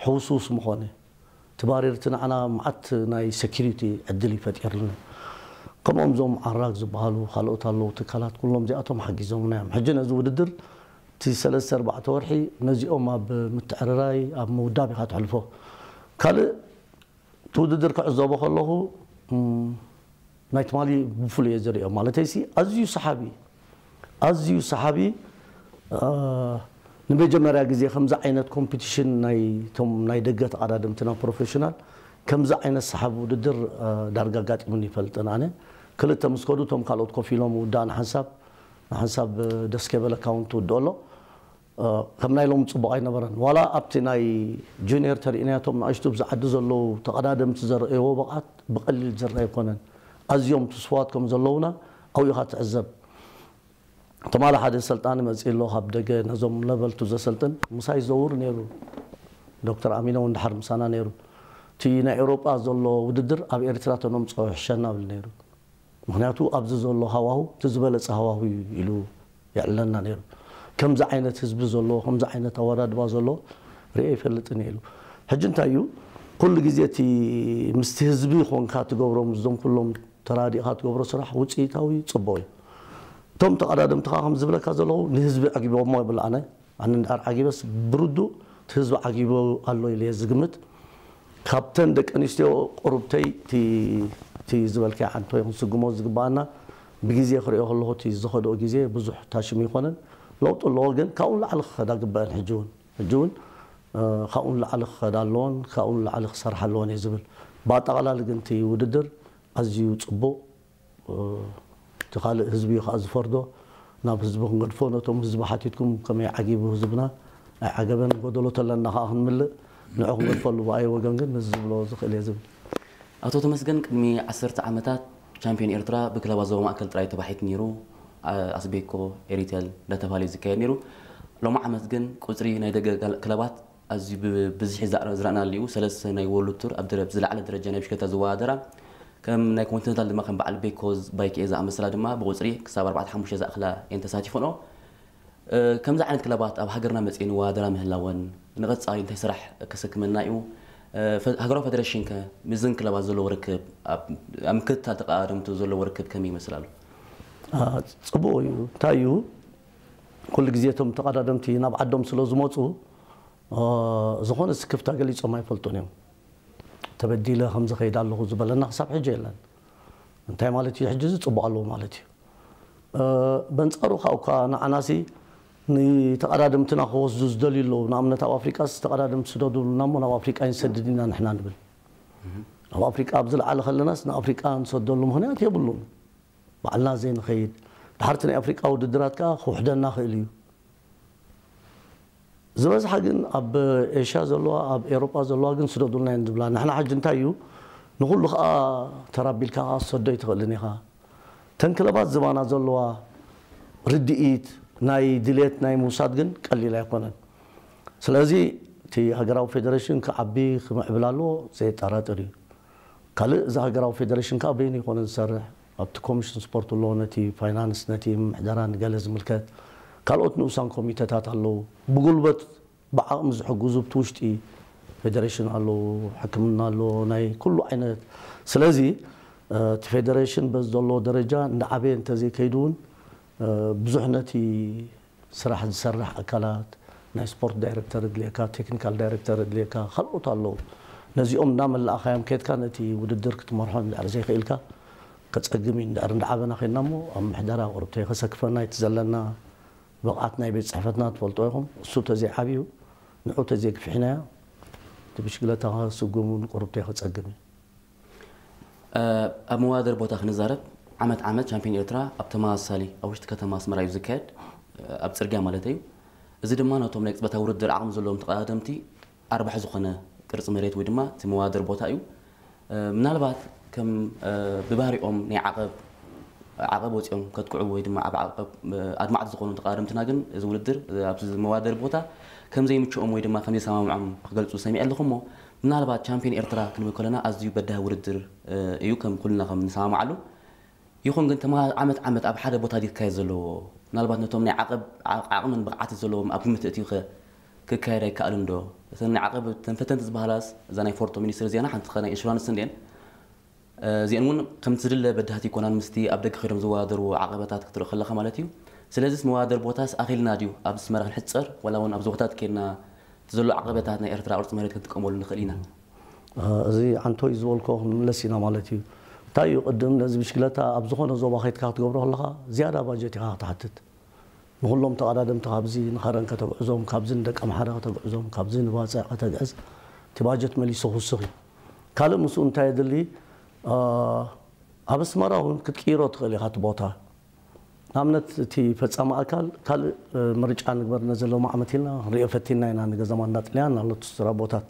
ሕውስውስ ምኾነ። እቲ ባርየር እቲ ንዓና መዓት ናይ ሴኪሪቲ ዕድል እዩ ፈጢርልና። ከምኦም ዞም ዓራግ ዝበሃሉ ካልኦት ኣለዉ ትካላት፣ ኩሎም እዚኣቶም ሓጊዞምና እዮም። ሕጂ ነዚ ውድድር እቲ ሰለስተ ኣርባዕተ ወርሒ ነዚኦም ኣብ ምትዕርራይ ኣብ ምውዳብ ኢኻ ትሕልፎ። ካልእ እቲ ውድድር ክዕዘቦ ከለኹ ናይ ትማሊ ብፍሉይ እየ ዝሪኦ። ማለተይሲ ኣዝዩ ሰሓቢ፣ ኣዝዩ ሰሓቢ። ንመጀመርያ ግዜ ከምዚ ዓይነት ኮምፒቲሽን ናይቶም ናይ ደገ ተቐዳደምትና ፕሮፌሽናል ከምዚ ዓይነት ሰሓቢ ውድድር ዳርጋ ኣጋጢሙኒ ይፈልጥን። ኣነ ክልተ ምስ ከዱ እቶም ካልኦት ኮፍ ኢሎም ውዳእ ንሓንሳብ ንሓንሳብ ደስ ከይበለካ እውን ትውድኦ ኣሎ። ከም ናይ ሎም ፅቡቕ ኣይነበረን። ዋላ ኣብቲ ናይ ጁኒየር ተሪእናያቶም ንኣሽቱ ብዚ ዓዲ ዘለዉ ተቐዳደምቲ ዘርእይዎ ብቕዓት ብቐሊል ዝረአ ኣይኮነን። ኣዝዮም ትስፉዋት ከም ዘለዉና ኣብኡ ኢኻ ትዕዘብ። ትማሊ ሓደ ሰልጣኒ መፅእ ኣሎ ካብ ደገ ነዞም ለቨልቱ ዘሰልጥን ምሳይ ዘውር ነይሩ። ዶክተር ኣሚኖ እውን ድሓር ምሳና ነይሩ። እቲ ናይ ኤውሮጳ ዘሎ ውድድር ኣብ ኤርትራ ተነምፅኦ ይሕሸና ብል ነይሩ። ምክንያቱ ኣብዚ ዘሎ ሃዋሁ እቲ ዝበለፀ ሃዋሁ እዩ ኢሉ የዕለና ነይሩ። ከምዚ ዓይነት ህዝቢ ዘለዎ ከምዚ ዓይነት ኣወዳድባ ዘሎ ርኤ ይፈልጥን እየ ኢሉ። ሕጂ እንታይ እዩ ኩሉ ግዜ እቲ ምስቲ ህዝቢ ኮንካ ትገብሮም እዞም ኩሎም ተራዲእኻ ትገብሮ ስራሕ ውፅኢታዊ ፅቡቕ እዩ። እቶም ተቐዳደምትኻ ከም ዝብለካ ዘለኹ ንህዝቢ ኣጊቦሞ ይብል ኣነ ኣነ እንዳር ዓጊበስ ብርዱእ እቲ ህዝቢ ዓጊቡ ኣሎ ኢለ እየ ዝግምት። ካብተን ደቂ ኣንስትዮ ቁሩብተይ እቲ ዝበልካዮ ዓንቶ ይኹን ስጉሞ ዝግባኣና ብግዜ ክሪኦ ከለኹ እቲ ዝኸድኦ ግዜ ብዙሕ ታሽም ይኮነን ለውጢ ኣለዎ ግን ካብኡ ንላዕሊ ክኸዳ ግበአን ሕጂ እውን ሕጂ እውን ካብኡ ንላዕሊ ክኸዳ ኣለዎን ካብኡ ንላዕሊ ክሰርሓ ኣለዎን እየ ዝብል። ብኣጠቓላሊ ግን እቲ ውድድር ኣዝዩ ፅቡቕ እቲ ካልእ ህዝቢ እዩ ከዓ ዝፈርዶ ናብ ህዝቢ ክንገድፎ ነቶም ህዝቢ ሓቲትኩም ከመይ ዓጊቡ ህዝብና ኣይዓገበን ጎደሎ ተለና ከዓ ክንምልእ ንዑ ክንገድፈሉ ብኣይ ወገን ግን ነዚ ዝብሎ ዝኽእል እየ ዝብል። ኣቶ ተመስገን ቅድሚ ዓሰርተ ዓመታት ቻምፒዮን ኤርትራ ብክለባት ዞባ ማእከል ጥራይ ተባሒት ነይሩ። ኣስቤኮ ኤሪቴል እንዳተባሃለ እዩ ዝካየድ ነይሩ። ሎሚ ዓመት ግን ቁፅሪ ናይ ደገ ክለባት ኣዝዩ ብብዝሒ ዝረኣናሉ እዩ። ሰለስተ ናይ ወርልድ ቱር ኣብ ዝለዓለ ደረጃ ናይ ብሽክለታ ዝወዳደራ ከም ናይ ኮንቲነንታል ድማ ከም በዓል ቤኮ ባይክኤ ዝኣመሰላ ድማ ብቁፅሪ ክሳብ ኣርባዕተ ሓሙሽተ ዝኣኽላ እየን ተሳቲፈንኦ። ከምዚ ዓይነት ክለባት ኣብ ሃገርና መፅኤን ይወዳደራ ምህላወን ንቐፃሊ እንታይ ስራሕ ከሰክመና እዩ? ሃገራዊ ፌደሬሽን ከ ምስዘን ክለባት ዘለዎ ርክብ ኣብ ምክትታል ተቐዳደምቱ ዘለዎ ርክብ ከመይ ይመስል ኣሎ? ፅቡቕ እዩ። እንታይ እዩ ኩሉ ግዜ እቶም ተቐዳደምቲ ናብ ዓዶም ስለ ዝመፁ ዝኾነ ስክፍታ ገሊፆም ኣይፈልጡን እዮም። ተበዲለ ከምዚ ከይድ ኣለኹ ዝበለና ክሳብ ሕጂ የለን። እንታይ ማለት እዩ ሕጂ እዚ ፅቡቕ ኣለዎ ማለት እዩ። በንፃሩ ካብ እኳ ንዓናሲ ንተቐዳደምትና ክወስዱ ዝደልዩ ኣለዉ። ንኣብነት ኣብ ኣፍሪቃ ተቐዳደምቲ ስደዱልና እሞ ናብ ኣፍሪቃ ይንሰድድ ኢና ንሕና ንብል። ኣብ ኣፍሪቃ ኣብ ዝለዓለ ከለናስ ንኣፍሪቃ ንሰደሉ ምክንያት የብሉን። ባዕልና ዘይንኸይድ ድሓርቲ ናይ ኣፍሪቃ ውድድራት ከዓ ክውሕደና ክእል እዩ። ዝበዝሓ ግን ኣብ ኤሽያ ዘለዋ ኣብ ኤሮጳ ዘለዋ ግን ስደዱልና እየን ዝብላ። ንሕና ሕጂ እንታይ እዩ ንኩሉ ከዓ ተራቢልካ ከዓ ትሰዶ ኣይትኽእልን ኢኻ። ተን ክለባት ዝባና ዘለዋ ርድኢት ናይ ድሌት ናይ ምውሳድ ግን ቀሊል ኣይኮነን። ስለዚ እቲ ሃገራዊ ፌደሬሽን ክዓቢ ክምዕብል ኣለዎ ዘየጠራጥር እዩ። ካልእ እዚ ሃገራዊ ፌደሬሽን ከዓ በይኑ ይኮነ ዝሰርሕ ኣብቲ ኮሚሽን ስፖርት ኣሎ ነቲ ፋይናንስ ነቲ ምሕደራ ንገለ ዝምልከት ካልኦት ንኡሳን ኮሚተታት ኣለዉ ብጉልበት ብዓቕሚ ዝሕግዙ ኣብቲ ውሽጢ ፌደሬሽን ኣሎ፣ ሕክምና ኣሎ፣ ናይ ኩሉ ዓይነት። ስለዚ እቲ ፌደሬሽን በዚ ዘሎ ደረጃ እንዳዓበየ እንተዘይከይዱ እውን ብዙሕ ነቲ ስራሕ ዝሰርሕ ኣካላት፣ ናይ ስፖርት ዳይሬክተር እድልየካ፣ ቴክኒካል ዳይሬክተር እድልየካ፣ ካልኦት ኣለዉ። ነዚኦም እናመላእኻዮም ከድካ ነቲ ውድድር ክትመርሖ እንድሕር ዘይክእልካ ከጸግም እዩ። እንድሕር እንዳዓበና ከድና እሞ ኣብ ምሕደራ ቁርብተይ ከሰክፈና እቲ ዘለና ብቕዓት ናይ ቤት ጽሕፈትና ትፈልጦ ኢኹም። እሱ ተዘይዓብዩ ንዑ ተዘይግፊሕናዮ እቲ ብሽግለታ ስጉም እውን ቁርብተይ ከጸግም እዩ። ኣብ መወዳደሪ ቦታ ክንዛረብ ዓመት ዓመት ቻምፒዮን ኤርትራ ኣብ ተመሳሳሊ ኣብ ውሽጢ ከተማ ኣስመራ እዩ ዝካየድ፣ ኣብ ጽርግያ ማለት እዩ። እዚ ድማ ነቶም ናይ ቅጽበታዊ ውድድር ዓቕሚ ዘለዎም ተቐዳደምቲ ኣርባሒ ዝኾነ ቅርጺ መሬት ወይ ድማ እቲ መወዳደሪ ቦታ እዩ። ምናልባት ከም ብባህሪኦም ናይ ዓቐብ ዓቐብ ወፂኦም ከጥቅዑ ወይ ድማ ኣብ ዓቐብ ኣድማዕቲ ዝኾኑ ተቐዳደምትና ግን እዚ ውድድር ኣብዚ መወዳደሪ ቦታ ከም ዘይምችኦም ወይ ድማ ከም ዘይሰማምዖም ክገልፁ ሰሚዐ ኣለኹ። እሞ ምናልባት ቻምፒዮን ኤርትራ ክንብል ከለና ኣዝዩ በዳሂ ውድድር እዩ ከም ኩልና ከም ንሰማምዓሉ። ይኹን ግን ተማ ዓመት ዓመት ኣብ ሓደ ቦታ ድዩ ክካየድ ዘለዎ? ምናልባት ነቶም ናይ ዓቐብ ዓቕምን ብቕዓትን ዘለዎም ኣብ ግምት እትዩ ክካየድ ኣይከኣልን ዶ? እተን ናይ ዓቐብ ተንፈተንቲ ዝበሃላስ እዛ ናይ ፎርቶ ሚኒስትሪ ዜና ሓንቲ ናይ ኢንሹራንስ እንድን እዚአን እውን ከምቲ ዝድለ በዳህቲ ይኮናን ምስቲ ኣብ ደገ ከይዶም ዝወዳደርዎ ዓቐበታት ክትርኢ ከለኻ ማለት እዩ። ስለዚስ መወዳደር ቦታስ ኣኺልና ድዩ ኣብ ኣስመራ ክንሕፀር ዋላ እውን ኣብ ዞባታት ከይድና እቲ ዘሎ ዓቐበታት ናይ ኤርትራ ቅርፂ መሬት ክንጥቀመሉ ንኽእል ኢና? እዚ ዓንቶይ ዝበልኮ ክንምለስ ኢና ማለት እዩ። እንታይ እዩ ቅድም ነዚ ብሽክለታ ኣብ ዝኾነ ዞባ ከይድካ ክትገብሮ ከለኻ ዝያዳ ባጀት ኢኻ ክትሓትት። ንኹሎም ተቐዳደምቲ ካብዚ ንኸረን ከተግዕዞም፣ ካብዚ ንደቂ ኣምሓራ ከተግዕዞም፣ ካብዚ ንባጽዕ ከተግዕዝ እቲ ባጀት መሊሱ ክውስኽ እዩ። ካልእ ምስኡ እንታይ የድሊ? ኣብ ኣስመራ እውን ክትቅይሮ ትኽእል ኢኻ እቲ ቦታ። ንኣብነት እቲ ፈጻሚ ኣካል ካልእ ምርጫ ንግበር ነዘለዎም ዓመት ኢልና ክንሪኦ ፈቲና ኢና። ንገዛ ማንዳ ጥልያን ኣሎ እቲ ስራ ቦታት።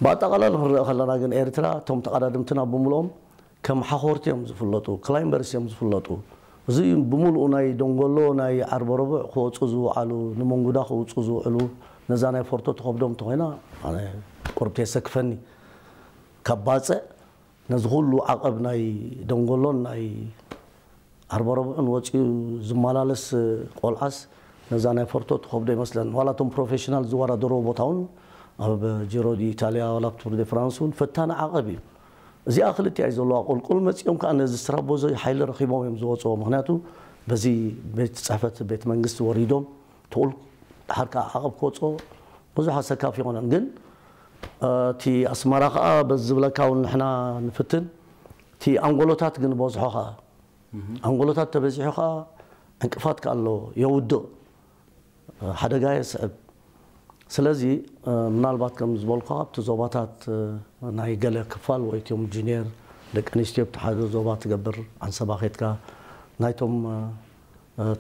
ብኣጠቓላሊ ክንሪኦ ከለና ግን ኤርትራ እቶም ተቐዳደምትና ብምልኦም ከም ሓኾርቲ እዮም ዝፍለጡ፣ ክላይምበርስ እዮም ዝፍለጡ። እዚ ብምሉኡ ናይ ደንጎሎ ናይ ዓርበ ረቡዕ ክወፁ ዝውዓሉ፣ ንመንጉዳ ክውፁ ዝውዕሉ፣ ነዛ ናይ ፎርቶ ትኸብዶም እንተኾይና ኣነ ቁርብቲ የሰክፈኒ። ካብ ባፅዕ ነዚ ኩሉ ዓቐብ ናይ ደንጎሎን ናይ ዓርበ ረቡዕን ወፂኡ ዝመላለስ ቆልዓስ ነዛ ናይ ፎርቶ ትኸብዶ ይመስለን። ዋላ እቶም ፕሮፌሽናል ዝወዳደርዎ ቦታ እውን ኣብ ጂሮ ዲ ኢታልያ ዋላ ኣብ ቱር ደ ፍራንስ እውን ፈታኒ ዓቐብ እዩ። እዚኣ ክልቲኣ እዩ ዘለዋ። ቁልቁል መፂኦም ከዓ ነዚ ስትራቦዞ ሓይሊ ረኺቦም እዮም ዝወፅዎ። ምክንያቱ በዚ ቤት ፅሕፈት ቤት መንግስቲ ወሪዶም ትቑል ድሓር ከዓ ዓቐብ ክወፅኦ ብዙሕ ኣሰካፊ ይኾነን። ግን እቲ ኣስመራ ከዓ በዚ ዝብለካ እውን ንሕና ንፍትን። እቲ ኣንጎሎታት ግን በዝሖ ከዓ ኣንጎሎታት ተበዚሑ ከዓ ዕንቅፋት ከዓ ኣለዎ፣ የውድቕ፣ ሓደጋ የስዕብ። ስለዚ ምናልባት ከም ዝበልኩ ኣብቲ ዞባታት ናይ ገለ ክፋል ወይ እቲኦም ጁኒየር ደቂ ኣንስትዮ ኣብቲ ሓደ ዞባ ትገብር ዓንሰባ ኬድካ ናይቶም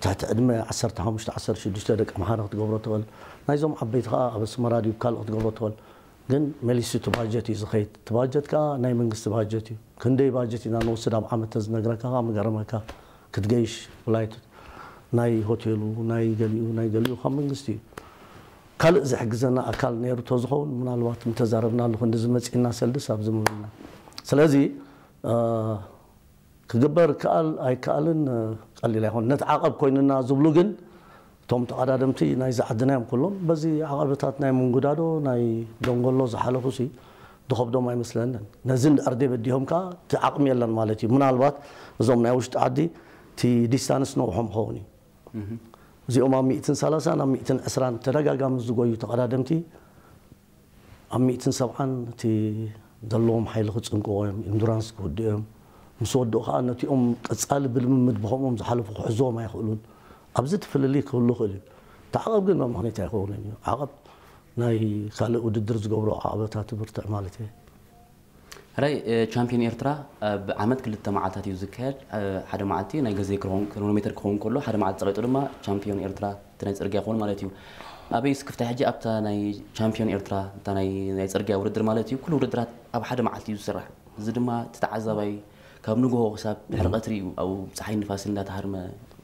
ትሕቲ ዕድመ ዓሰርተ ሓሙሽተ ዓሰርተ ሽዱሽተ ደቂ ኣምሓራ ክትገብሮ ትኽእል። ናይዞም ዓበይቲ ከዓ ኣብ ኣስመራ ድዩ ካልእ ክትገብሮ ትኽእል። ግን መሊሱ እቲ ባጀት እዩ ዝኸይድ። እቲ ባጀት ከዓ ናይ መንግስቲ ባጀት እዩ። ክንደይ ባጀት ኢና ንወስድ ኣብ ዓመት ተዝነግረካ ከዓ ምገረመካ። ክትገይሽ ፍላይት ናይ ሆቴሉ ናይ ገሊኡ ናይ ገሊኡ ካብ መንግስቲ እዩ። ካልእ ዝሕግዘና ኣካል ነይሩ ተዝኸውን ምናልባት ምተዛረብናሉ ክንዲ ዝመፅእና ሰልድስ ኣብዚ ምብልና። ስለዚ ክግበር ከኣል ኣይከኣልን ቀሊል ኣይኮን። ነቲ ዓቐብ ኮይንና ዝብሉ ግን እቶም ተቐዳደምቲ ናይዚ ዓድና እዮም ኩሎም። በዚ ዓቐብታት ናይ ምንጉዳዶ ናይ ደንጎሎ ዝሓለፉ ሲ ዝኸብዶም ኣይመስለንን። ነዚ እንድሕር ደይ በዲሆም ከዓ እቲ ዓቕሚ የለን ማለት እዩ። ምናልባት እዞም ናይ ውሽጢ ዓዲ እቲ ዲስታንስ ነውሖም ክኸውን እዩ። እዚኦም ኣብ ሚእትን ሰላሳን ኣብ ሚእትን ዕስራን ተደጋጋሚ ዝጎዩ ተቐዳደምቲ ኣብ ሚእትን ሰብዓን እቲ ዘለዎም ሓይሊ ክጽንቅቑ እዮም፣ ኢንዱራንስ ክውድኡ እዮም። ምስ ወድኡ ከዓ ነቲኦም ቀጻሊ ብልምምድ ብኸምኦም ዝሓለፉ ክሕዝዎም ኣይኽእሉን። ኣብዚ እቲ ፍልልይ ክህሉ ይኽእል እዩ። እቲ ዓቐብ ግን መምኽኒት ኣይኸውንን እዩ። ዓቐብ ናይ ካልእ ውድድር ዝገብሮ ዓቐበታት ብርትዕ ማለት እየ። ሕራይ ቻምፒዮን ኤርትራ ኣብ ዓመት ክልተ መዓልታት እዩ ዝካየድ። ሓደ መዓልቲ ናይ ግዜ ክሮኖሜተር ክኸውን ከሎ ሓደ መዓልቲ ፀቂጡ ድማ ቻምፒዮን ኤርትራ እቲ ናይ ፅርግያ ክኸውን ማለት እዩ። ኣበይ ስክፍታ ሕጂ ኣብታ ናይ ቻምፒዮን ኤርትራ እታ ናይ ናይ ፅርግያ ውድድር ማለት እዩ ኩሉ ውድድራት ኣብ ሓደ መዓልቲ እዩ ዝስራሕ። እዚ ድማ እቲ ተዓዛባይ ካብ ንግሆ ክሳብ ድሕሪ ቀትሪ እዩ ኣብኡ ፀሓይ ንፋስ እንዳተሃርመ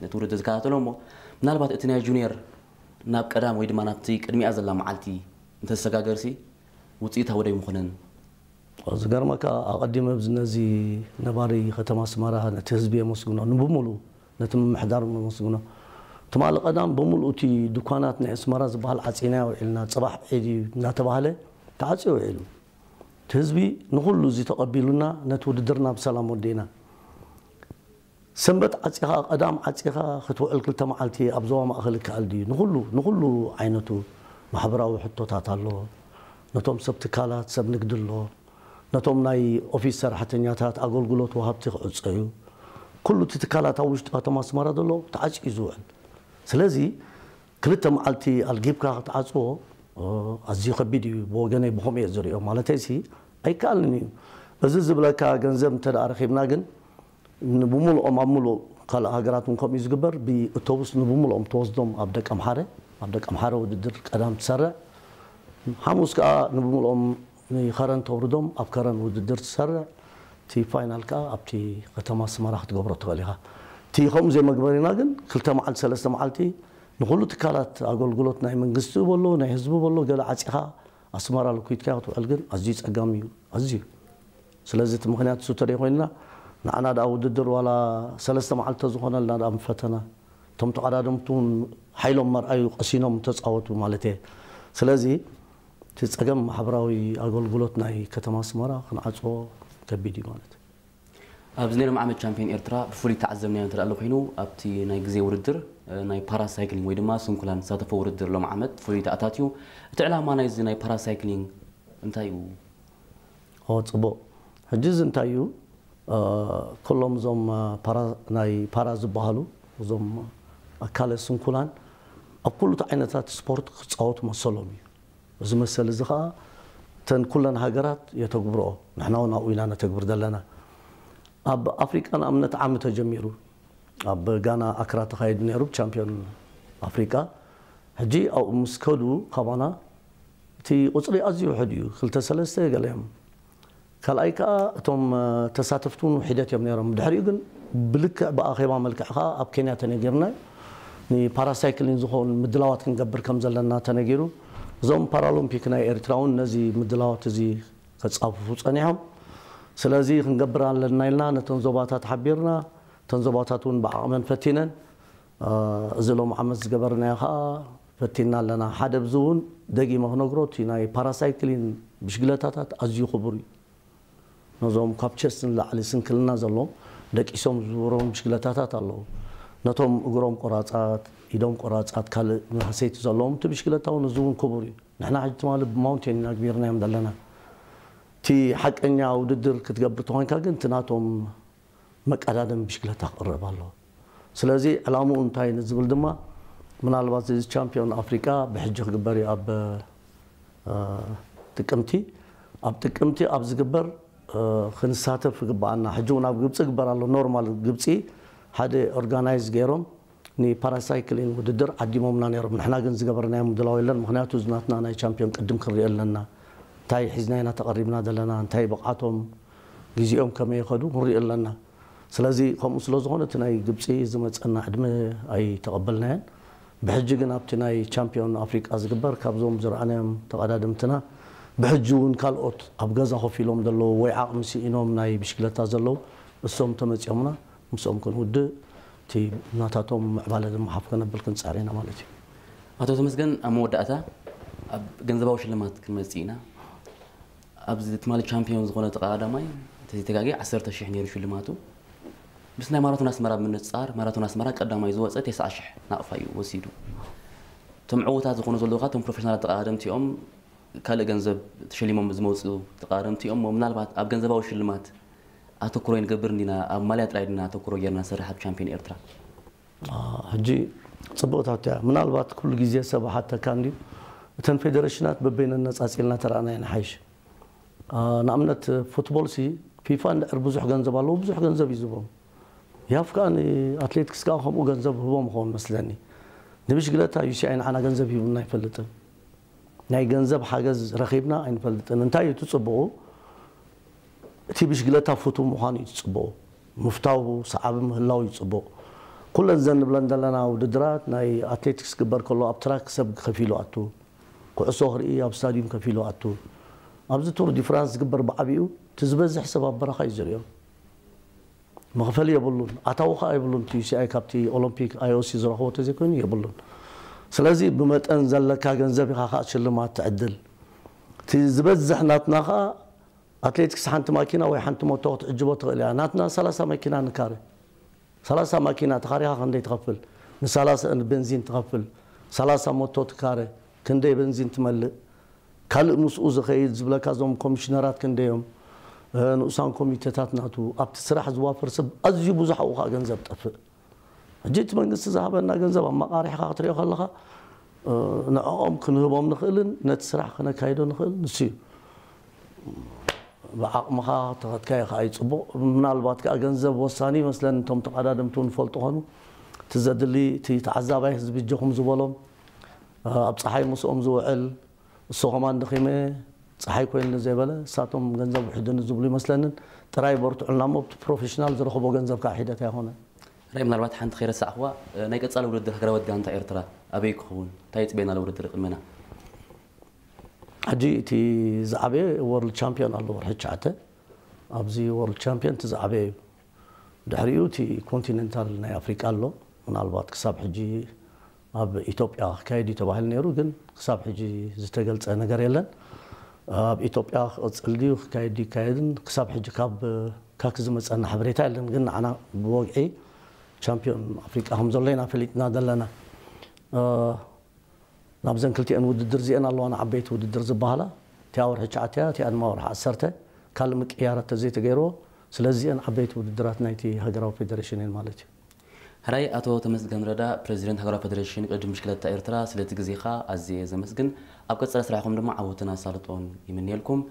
ነቲ ውድድር ዝከታተሎ እሞ ምናልባት እቲ ናይ ጁኒየር ናብ ቀዳም ወይ ድማ ናብቲ ቅድሚኣ ዘላ መዓልቲ እንተዝሰጋገርሲ ውፅኢታዊ ዶ ኣይምኾነን? ዝገርመካ ኣቐዲመ ኣብዚ ነዚ ነባሪ ከተማ ኣስመራ ነቲ ህዝቢ የመስግኖ ንብሙሉ ነቲ ምምሕዳር የመስግኖ። እቲ ትማሊ ቀዳም ብምሉኡ እቲ ድኳናት ናይ ኣስመራ ዝበሃል ዓፂናዮ ውዒልና፣ ፅባሕ ዒድ እዩ እናተባህለ ተዓፅዮ ውዒሉ። እቲ ህዝቢ ንኹሉ እዚ ተቐቢሉና ነቲ ውድድርና ብሰላም ወዲእና። ሰንበት ዓፂኻ፣ ቀዳም ዓፂኻ ክትውዕል ክልተ መዓልቲ ኣብ ዞባ ማእኸል ይከኣል ድዩ? ንኹሉ ንኹሉ ዓይነቱ ማሕበራዊ ሕቶታት ኣሎ። ነቶም ሰብ ትካላት፣ ሰብ ንግዲ ኣሎ። ነቶም ናይ ኦፊስ ሰራሕተኛታት፣ ኣገልግሎት ወሃብቲ ክዕፀዩ። ኩሉ እቲ ትካላት ኣብ ውሽጢ ከተማ ኣስመራ ዘሎ ተዓፅዩ ዝውዕል። ስለዚ ክልተ መዓልቲ ኣልጊብካ ክትዓፅዎ ኣዝዩ ከቢድ እዩ። ብወገነይ ብኸምኡ እየ ዝሪኦ። ማለተይሲ ኣይከኣልን እዩ። እዚ ዝብለካ ገንዘብ እንተ ደኣ ረኺብና ግን ንብምልኦም ኣብ ምሉእ ካልእ ሃገራት እውን ከምኡ እዩ ዝግበር። ብእቶቡስ ንብምልኦም ትወስዶም ኣብ ደቀምሓረ፣ ኣብ ደቀምሓረ ውድድር ቀዳም ትሰርዕ። ሓሙስ ከኣ ንብምልኦም ንኸረን ተውርዶም ኣብ ከረን ውድድር ትሰርዕ። እቲ ፋይናል ከኣ ኣብቲ ከተማ ኣስመራ ክትገብሮ ትኽእል ኢኻ። እቲ ከምኡ ዘይመግበሪና ግን ክልተ መዓልቲ ሰለስተ መዓልቲ ንኹሉ ትካላት ኣገልግሎት ናይ መንግስቲ በሎ ናይ ህዝቢ በሎ ገለ ዓፂኻ ኣስመራ ልኩይትካ ክትውዕል ግን ኣዝዩ ጸጋሚ እዩ። ኣዝዩ ስለዚ እቲ ምኽንያት እሱ ተደይኮይንና ንዓና ደኣ ውድድር ዋላ ሰለስተ መዓልቲ ዝኾነልና ደኣ ምፈተና። እቶም ተቐዳደምቲ እውን ሓይሎም መርኣዩ ቀሲኖም ተፃወቱ ማለት እየ። ስለዚ እቲ ፀገም ማሕበራዊ ኣገልግሎት ናይ ከተማ ኣስመራ ክንዓፅዎ ከቢድ እዩ ማለት እዩ። ኣብዚ ናይ ሎም ዓመት ቻምፒዮን ኤርትራ ብፍሉይ ተዓዘብናዮ እንተ ኣሎ ኮይኑ ኣብቲ ናይ ግዜ ውድድር ናይ ፓራሳይክሊንግ ወይ ድማ ስንኩላን ዝሳተፎ ውድድር ሎም ዓመት ብፍሉይ ተኣታትዩ። እቲ ዕላማ ናይዚ ናይ ፓራሳይክሊንግ እንታይ እዩ? ኦ ፅቡቕ። ሕጂ እዚ እንታይ እዩ? ኩሎም እዞም ናይ ፓራ ዝበሃሉ እዞም ኣካለ ስንኩላን ኣብ ኩሉ ዓይነታት ስፖርት ክፃወቱ መሰሎም እዩ። እዚ መሰል እዚ ከዓ እተን ኩለን ሃገራት የተግብርኦ፣ ንሕና እውን ኣብኡ ኢና ነተግብር ዘለና። ኣብ ኣፍሪቃ ንኣብነት ዓሚ ተጀሚሩ ኣብ ጋና ኣክራ ተኻይዱ ነይሩ ቻምፒዮን ኣፍሪቃ። ሕጂ ኣብኡ ምስ ከዱ ካባና እቲ ቁፅሪ ኣዝዩ ውሕድ እዩ፣ ክልተ ሰለስተ ገለ እዮም። ካልኣይ ከዓ እቶም ተሳተፍቲ እውን ውሒደት እዮም ነይሮም። ድሕሪኡ ግን ብልክዕ ብኣኼባ መልክዕ ከዓ ኣብ ኬንያ ተነጊርና ንፓራሳይክሊን ዝኸውን ምድላዋት ክንገብር ከም ዘለና ተነጊሩ። እዞም ፓራሎምፒክ ናይ ኤርትራ እውን ነዚ ምድላዋት እዚ ከፃፍፉ ፀኒሖም። ስለዚ ክንገብር ኣለና ኢልና ነተን ዞባታት ሓቢርና፣ እተን ዞባታት እውን ብዓቕመን ፈቲነን እዚ ሎም ዓመት ዝገበርናዮ ከዓ ፈቲንና ኣለና። ሓደ ብዚ እውን ደጊመ ክነግሮ እቲ ናይ ፓራሳይክሊን ብሽግለታታት ኣዝዩ ክቡር እዩ። ነዞም ካብ ቸስት ንላዕሊ ስንክልና ዘለዎም ደቂሶም ዝዝውሮም ብሽግለታታት ኣለዉ። ነቶም እግሮም ቆራፃት፣ ኢዶም ቆራፃት፣ ካልእ መህሰይቲ ዘለዎም እቲ ብሽግለታ እውን እዚ እውን ክቡር እዩ። ንሕና ሕጂ ትማሊ ብማውንቴን ኢና ግቢርናዮም ዘለና። እቲ ሓቀኛ ውድድር ክትገብር ተኾይንካ ግን እቲ ናቶም መቀዳደም ብሽክለታ ክቕረብ ኣለዎ። ስለዚ ዕላምኡ እንታይ ንዝብል ድማ ምናልባት እዚ ቻምፒዮን ኣፍሪቃ ብሕጂ ክግበር እዩ ኣብ ጥቅምቲ ኣብ ጥቅምቲ ኣብ ዝግበር ክንሳተፍ ይግበኣና። ሕጂ እውን ኣብ ግብፂ ግበር ኣሎ። ኖርማል ግብፂ ሓደ ኦርጋናይዝ ገይሮም ንፓራሳይክሊን ውድድር ዓዲሞምና ነይሮም። ንሕና ግን ዝገበርናዮ ምድላው የለን። ምክንያቱ እዚ ናትና ናይ ቻምፒዮን ቅድም ክንሪኦ ኣለና። እንታይ ሒዝና ኢና ተቐሪብና ዘለና፣ እንታይ ብቕዓቶም፣ ግዜኦም ከመይ ይኸዱ ክንሪኦ ኣለና። ስለዚ ከምኡ ስለ ዝኾነ እቲ ናይ ግብፂ ዝመፀና ዕድመ ኣይተቐበልናዮን። ብሕጂ ግን ኣብቲ ናይ ቻምፒዮን ኣፍሪቃ ዝግበር ካብዞም ዝረኣናዮም ተቐዳደምትና ብሕጂ እውን ካልኦት ኣብ ገዛ ኮፍ ኢሎም ዘለዉ ወይ ዓቕሚ ስኢኖም ናይ ብሽክለታ ዘለዉ እሶም ተመፂኦምና ምስኦም ክንውድእ እቲ ናታቶም ምዕባለ ድማ ሓፍ ከነብል ክንፅዕር ኢና ማለት እዩ። ኣቶ ተመስገን ኣብ መወዳእታ ኣብ ገንዘባዊ ሽልማት ክንመፅእ ኢና። ኣብዚ ትማሊ ቻምፒዮን ዝኾነ ተቐዳዳማይ እንተዘይተጋግየ ዓሰርተ ሽሕ ነይሩ ሽልማቱ። ምስ ናይ ማራቶን ኣስመራ ብምንፅፃር ማራቶን ኣስመራ ቀዳማይ ዝወፀ ተስዓ ሽሕ ናቕፋ እዩ ወሲዱ። እቶም ዕዉታት ዝኾኑ ዘለዉ ከዓ እቶም ፕሮፌሽናላት ተቐዳደምቲ እዮም። ካልእ ገንዘብ ተሸሊሞም ዝመፅኡ ተቐዳደምቲ እዮም። ምናልባት ኣብ ገንዘባዊ ሽልማት ኣተኩሮ ይንገብር እንዲና ኣብ ማልያ ጥራይ ድና ኣተኩሮ ጌርና ንሰርሕ ኣብ ቻምፒዮን ኤርትራ? ሕጂ ፅብቕቲ ሕቶ እያ። ምናልባት ኩሉ ግዜ ሰብ ሓተካ እንድዩ እተን ፌደሬሽናት በበይነን ነፃፂልና ተረኣናየን ይሓይሽ። ንኣብነት ፉትቦል ሲ ፊፋ እንድሕር ብዙሕ ገንዘብ ኣለዎ ብዙሕ ገንዘብ እዩ ዝህቦም። ያፍ ከዓ ንኣትሌቲክስ ከዓ ከምኡ ገንዘብ ህቦም ይኸውን መስለኒ። ንብሽግለታ ዩሲኣይ ንዓና ገንዘብ ሂቡና ኣይፈልጥን። ናይ ገንዘብ ሓገዝ ረኺብና ኣይንፈልጥን። እንታይ እዩ እቲ ፅቡቑ? እቲ ብሽግለታ ፍቱው ምዃኑ እዩ ፅቡቑ። ምፍታው ሰዓቢ ምህላው እዩ ፅቡቕ። ኩለን ዘን ንብለን ዘለና ውድድራት ናይ ኣትሌቲክስ ክግበር ከሎ ኣብ ትራክ ሰብ ከፊሉ ኣቱ፣ ኩዕሶ ክርኢ ኣብ ስታዲዩም ከፊሉ ኣቱ። ኣብዚ ቱር ዲ ፍራንስ ዝግበር ብዓቢኡ እቲ ዝበዝሕ ሰብ ኣብ በረኻ እዩ ዝሪኦ። መኽፈሊ የብሉን፣ ኣታዊ ከዓ የብሉን። እቲ ዩ ሲ ኣይ ካብቲ ኦሎምፒክ ኣይ ኦ ሲ ዝረኽቦ ተዘይኮይኑ የብሉን። ስለዚ ብመጠን ዘለካ ገንዘብ ኢኻ ከዓ ሽልማት ትዕድል። እቲ ዝበዝሕ ናትና ከዓ ኣትሌቲክስ ሓንቲ ማኪና ወይ ሓንቲ ሞቶ ክትዕጅቦ ትኽእል እያ። ናትና ሰላሳ መኪና ንካረ፣ ሰላሳ ማኪና ተኻሪኻ ክንደይ ትኸፍል? ንሰላሳ ንቤንዚን ትኸፍል፣ ሰላሳ ሞቶ ትካረ ክንደይ ቤንዚን ትመልእ? ካልእ ምስኡ ዝኸይድ ዝብለካ እዞም ኮሚሽነራት ክንደዮም? ንኡሳን ኮሚቴታት ናቱ ኣብቲ ስራሕ ዝዋፈር ሰብ ኣዝዩ ብዙሕ ኣብኡ ከዓ ገንዘብ ጠፍእ። ሕጂ እቲ መንግስቲ ዝሃበና ገንዘብ ኣመቃሪሕካ ክትሪኦ ከለካ ንዕኦም ክንህቦም ንኽእልን ነቲ ስራሕ ክነካይዶ ንኽእል ንሱ እዩ። ብዓቕምኻ ተኸትካዮ ከዓ እዩ ፅቡቕ። ምናልባት ከዓ ገንዘብ ወሳኒ ይመስለኒ። እቶም ተቐዳደምቲ እውን ይፈልጡ ኾኑ። እቲ ዘድሊ እቲ ተዓዛባይ ህዝቢ እጀኹም ዝበሎም ኣብ ፀሓይ ምስኦም ዝውዕል እሱ ኸማን ደኺመ ፀሓይ ኮይኑኒ ዘይበለ እሳቶም ገንዘብ ውሕድኒ ዝብሉ ይመስለንን። ጥራይ በርትዑልና እሞ ብቲ ፕሮፌሽናል ዝረኽቦ ገንዘብ ከዓ ሒደት ኣይኮነን። ራይ ምናልባት ሓንቲ ከይረሳዕኽዋ ናይ ቀፃሊ ውድድር ሃገራዊት ጋንታ ኤርትራ ኣበይ ክኸውን እንታይ ይፅበየና ኣሎ ውድድር ቅድመና? ሕጂ እቲ ዝዓበየ ወርልድ ቻምፒዮን ኣሎ ወርሒ ትሽዓተ። ኣብዚ ወርልድ ቻምፒዮን እቲ ዝዓበየ እዩ። ድሕሪኡ እቲ ኮንቲኔንታል ናይ ኣፍሪቃ ኣሎ። ምናልባት ክሳብ ሕጂ ኣብ ኢትዮጵያ ክካየድ እዩ ተባሂሉ ነይሩ፣ ግን ክሳብ ሕጂ ዝተገልጸ ነገር የለን። ኣብ ኢትዮጵያ ክቕጽል ድዩ ክካየድ ድዩ ይካየድን ክሳብ ሕጂ ካብ ካክ ዝመጸና ሓበሬታ የለን። ግን ንዓና ብወግዒ ቻምፒዮን ኣፍሪቃ ከም ዘሎ ኢና ፈሊጥና ዘለና። ናብዘን ክልቲአን ውድድር እዚአን ኣለዋና ዓበይቲ ውድድር ዝበሃላ። እቲያ ወርሒ ትሽዓተ እያ፣ እቲኣ ድማ ወርሒ ዓሰርተ። ካልእ ምቅያራት ተዘይተገይርዎ። ስለዚ እዚአን ዓበይቲ ውድድራት ናይቲ ሃገራዊ ፌደሬሽን እየን ማለት እዩ። ሕራይ ኣቶ ተመስገን ረዳ ፕሬዚደንት ሃገራዊ ፌደሬሽን ቅድድም ብሽክለታ ኤርትራ ስለቲ ግዜኻ ኣዝየ ዘመስግን። ኣብ ቀጻሊ ስራሕኹም ድማ ዓወትን ኣሳልጦን ይምንየልኩም።